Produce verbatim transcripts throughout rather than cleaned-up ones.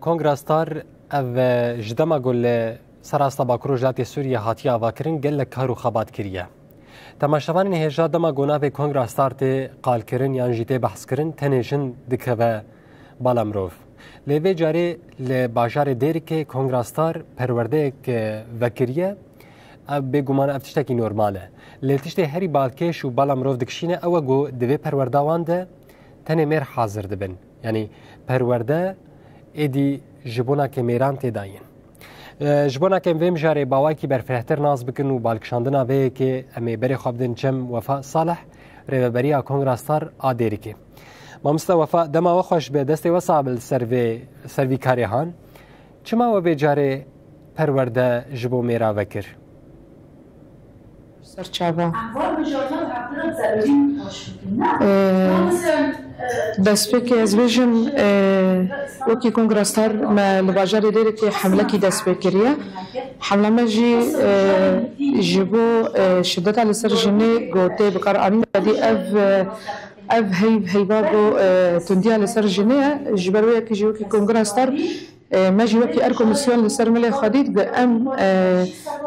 Kongra Star ev, e, ji dema ku li ser asta Bakur Rojhilatê Sûriyê hatiye avakirin, gelek kar û xebat kiriye. Temaşevanên hêja dema ku navê Kongra Star tê qalkirin yan jî tê behskirin, tenê jin dikeve bala mirov. Lê vê carê li bajarê Dêrikê Kongra Star perwerdeyek, e, vekiriye. Ev bêguman ev tiştekî normal e. Lê tiştê herî balkêş û bala mirov dikişîne ew e ku di vê perwerda wan de tenê mêr hazir dibin. Yanî perwerde êdî ji bona ke mêran tê dayîn. E, ji bona ke em vê mijarê bi awayekî berfirehtir nas bikin û balkişandina vê yekê, em ê berê xwe bidin çem Wefa Salih, rêveberiya Kongra Star a Dêrikê. Mamoste Wefa, dema we xweş be, destê we sax be li ser vê, ser vî karê han. Çima we vê carê perwerde ji bo mêra vekir? Serçava. Ee, destpêkê ez bêjim, ee, wekî Kongra Star me li bajarê Dêrikê hemlekî dest pê kiriye. Hemla me jî, ee, ji bo, ee, şideta li ser jinê ku tê bikaranîn, êdî ev, ee, ev heyv, heyva ku, ee, tundiya li ser jinê ye. Ji ber wê yekê jî wekî Kongra Star E, me jî wekî er komîsyon li ser milê xwe dît, bi em, e,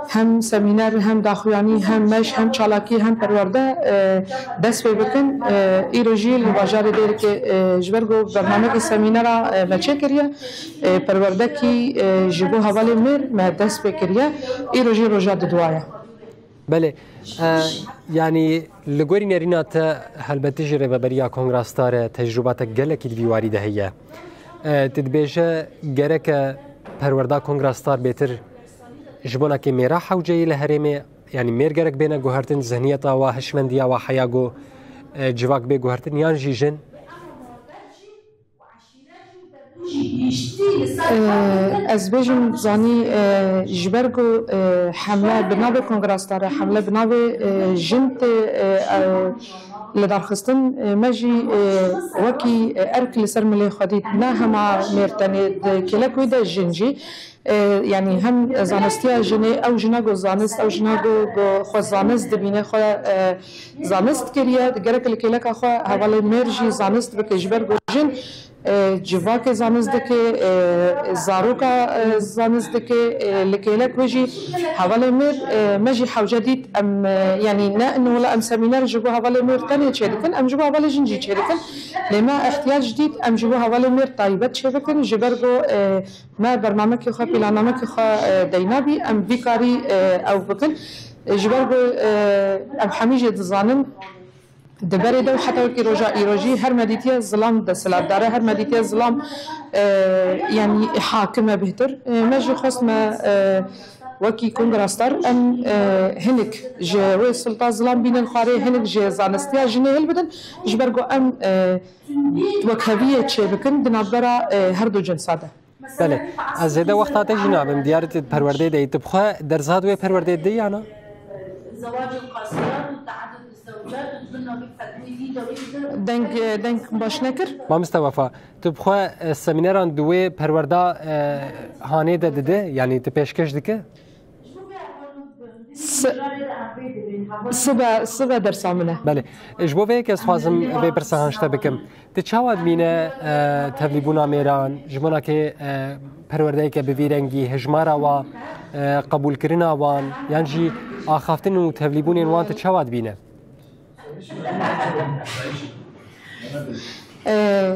hem semîner, hem daxuyanî, hem meş, hem çalakî, hem perwerde, e, dest pê bikin. E, îro jî li bajarê Dêrikê, e, ji ber ku bernamekî semînera, e, me çêkiriye, e, perwerdekî, e, ji bo hevalê mêr me dest pê kiriye. Îro jî roja didwa ye. Belê. E, yanî li gorî nerîna te helbetî jî rêveberiya Kongra Star e, tecrûba te gelekî di vî warî de heye. E, tu dibêje gereke perwerda Kongra Star bêtir ji bona kê mêra hewce yê li herêmê, yanî mêr gerek bêne guhertin, zihniyeta wa, hişmendiya wa heya ku, e, civak bê guhertin yan jî jin? Ee, ez bêjim zanî, ee, ji ber ku, ee, hemle bi navê Kongra Star e, hemle bi navê, ee, jin tê, ee, ee, lidarxistin, ee, me jî, ee, wekî, ee, erk li ser milê xwe dît, ne hema mêr tenê di kêlek wê de jin jî. E, yanî hem zanistiya jinê, ew jina ku zanist, ew jina ku, ku xwe zanist dibîne, xwe, e, zanist kiriye, gerek li kêleka xwe hevalê mêr jî zanist bike, ji ber ku jin, e, civakê zanist dike, e, zaroka, e, zanist dike, e, li kêlek wê jî hevalê mêr, e, me jî hewce dît, em, e, yanî ne ino wela em semîner ji bo hevalê mêr tenê çêdikin, em ji bo hevalê jin jî çêdikin. Lê me ihtiyac dît, em ji bo hevalê mêr taybet çêbikin, ji ber ku, e, Me bernamekî xwe, pîlannamekî xwe, e, deyna bî, em vî karî, e, ew bikin. E, ji ber ku, e, em hemî jê dizanin, di berê de û heta wekî roja îro jî her me dîtiye zilam desthilatdar e, her me dîtiye zilam, e, yanî hakim e bêhtir. E, me jî xwest me, e, wekî Kongra Star em, e, hinek ji wê sulta zilam bînin xwarê, hinek ji zanistiya jinê hilbidin, ji ber ku em, e, wekheviyê çêbikin di navbera, e, her du cinsa de. Belê. Ez zêde wexta te jî nabim. Diyar e tu di perwerdeyê de yî. Tu bi xwe derza di wê perwerdeyê didî ya na? Deng, deng baş nekir. Mamoste Wefa, tu bi xwe, e, semîneran di wê perwerda, e, hanê de didî, yanî tu pêşkêş dike? Si-, sibe, sibe dersa min e. Belê. Ji bo vê yekê ez dixwazim vê pirsa han ji te bikim. Tu çawa dibîne, e, tevlîbûna mêran, ji bona kê, e, perwerdeyeke bi vî rengî, hejmara wa, e, qebûlkirina wan, yan jî axaftin û tevlîbûnên wan tu çawa dibîne? E,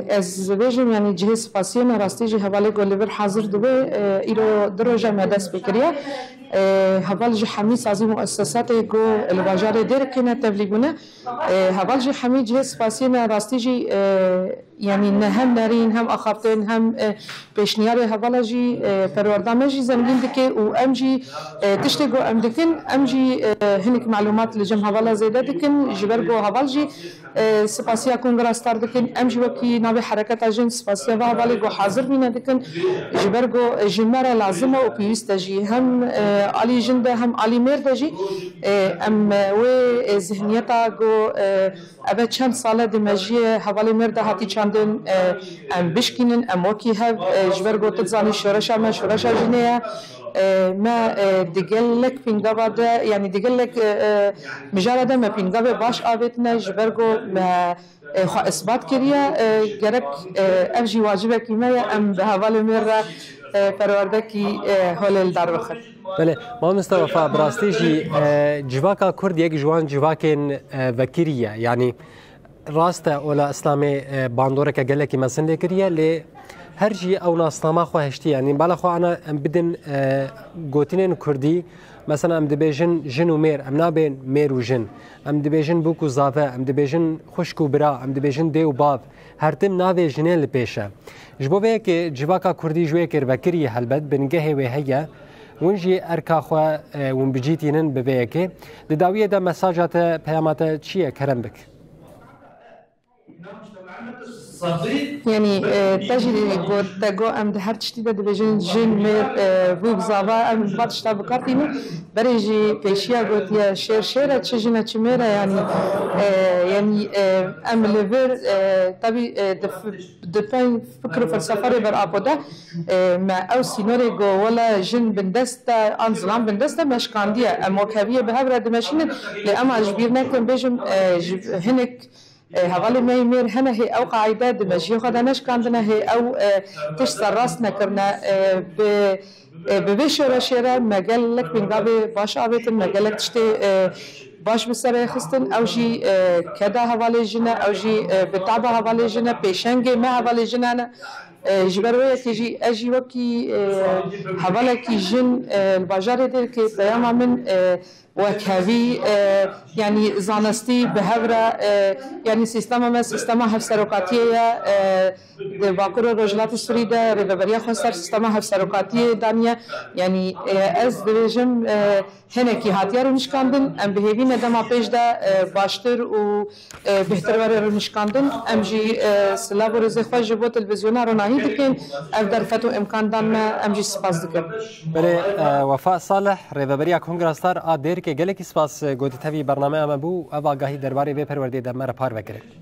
ez bêjim, yanî cihê spasiyê me rastî jî hevalê ku li vir hazir dibe, e, îro du roja me dest pê kiriye. E, heval ji hemî sazî muessesatê ku li bajarê Dêrikê ne tevlî bûne. E, heval jî hemî cihê spasiyê me rastî jî, e, yanî ne hem nerîn, hem axaftin, hem, e, pêşniyarê hevala jî, e, perwerda me jî zengîn dike û em jî, e, tiştê ku em dikin, em jî, e, hinek melûmat li cem hevala zêde dikin, ji ber ku heval jî, e, spasiya Kongra Star dikin, em jî wekî navê hereketa jin spasiya va hevalê ku hazir bîne dikin, ji ber ku ji me re lazim e û pêwîst e jî, hem, e, alî jin de hem alî mêr de jî, e, em, e, wê, e, zihniyeta ku, e, Eve çend sal e di mejiyê hevalê mêr de hatî çand em bişkînin, em wekî hev, e, ji ber ku tu dizanî şoreşa me şoreşa jinê ye. E, me, e, di gelek pîngava de, yanî di gelek, e, e, mijara de me pîngavê baş avêtine, ji ber ku me, e, xwe isbat kiriye. E, gerek, e, ev jî wacibekî me ye, em bi hevalê mêr re, e, perwerdekî, e, holê li dar bixin. Belê, mamoste Wefa, bi rastî jî, e, civaka Kurd yek ji wan civakên, e, vekirî ye. Yanî rast e, ola Îslamê, e, bandoreke gelekî mezin lê kiriye, lê her jî ew nasnama xwe hiştiye. Yanî bala xwe ana em bidin, e, gotinên Kurdî, mesela em dibêjin jin û mêr, em nabên mêr û jin. Em dibêjin bûk û zave, em dibêjin xwişk û bira, em dibêjin dê û bav. Her tim navê jinê li pêş e. Ji bo vê yekê civaka Kurdî ji wê yekê vekirî ye helbet, bingehê wê heye. Hûn jî erka xwe, e, hûn bi cî tînin bi vê yekê. Di dawiyê de mesaja te, peyama te çi ye? Kerem bik. Yanî, e, te jî got, te got, em di her tiştî de dibêjin jin, mêr, e, bûk, zava, em va tişta bi kar tînin. Berê jî pêşiya gotiye şêr şêr e, çi jin e, çi mêr e, yanî, e, yanî, e, em li vir, e, tabî, e, di f-, di pey fikr û felsefa Rêber Apo de, e, me ew sînorê got, wela jin bindest e, an zilam bindest e, me şikandiye. Em wekheviyê bi hev re dimeşînin, lê ema ji bîr nekin bêjim, e, ji hinek, e, hevalê me yê mêr hene hê ew qaîde di mejiyê xwe de neşikandine, hê ew, e, tişt serrast nekirine, e, bi, e, bi vê şoreşê re me gelek pîngavê baş avêtin, me gelek tiştê, e, baş bi serê xistin. Ew jî, e, keda hevalê jin e, ew jî, e, bi taba hevalê jin e, pêşengê me hevalê jin e. E, ji ber wê yekê jî ez jî wekî, e, hevalekî jin, e, li bajarê Dêrikê peyama min, e, wekhevî, e, yanî zanistî bi hev re, e, yanî sîstema me sîstema hevserokatiyê ye, e, di Bakur û Rojhilatê Sûrî de Rêveberiya Xweser sîstema hevserokatiyê daniye. Yanî, e, ez dibêjim, e, hinekî hatiye rûnişkandin, em bi hêvî ne dema pêş de, e, baştir û, e, bêhtir were rûnişkandin. Em jî, e, silav û rêzê xwe ji bo televîzyona ronahî dikin. Ev derfet û îmkan dan me, em jî spas dikin. Belê, e, Wefa Salih, Rêveberiya Kongra Star a Dêrikê, gelekî spas, e, ku tu tevî bernameya me bû, ev agahî derbarê vê perwerdeyê de me re parve kirin.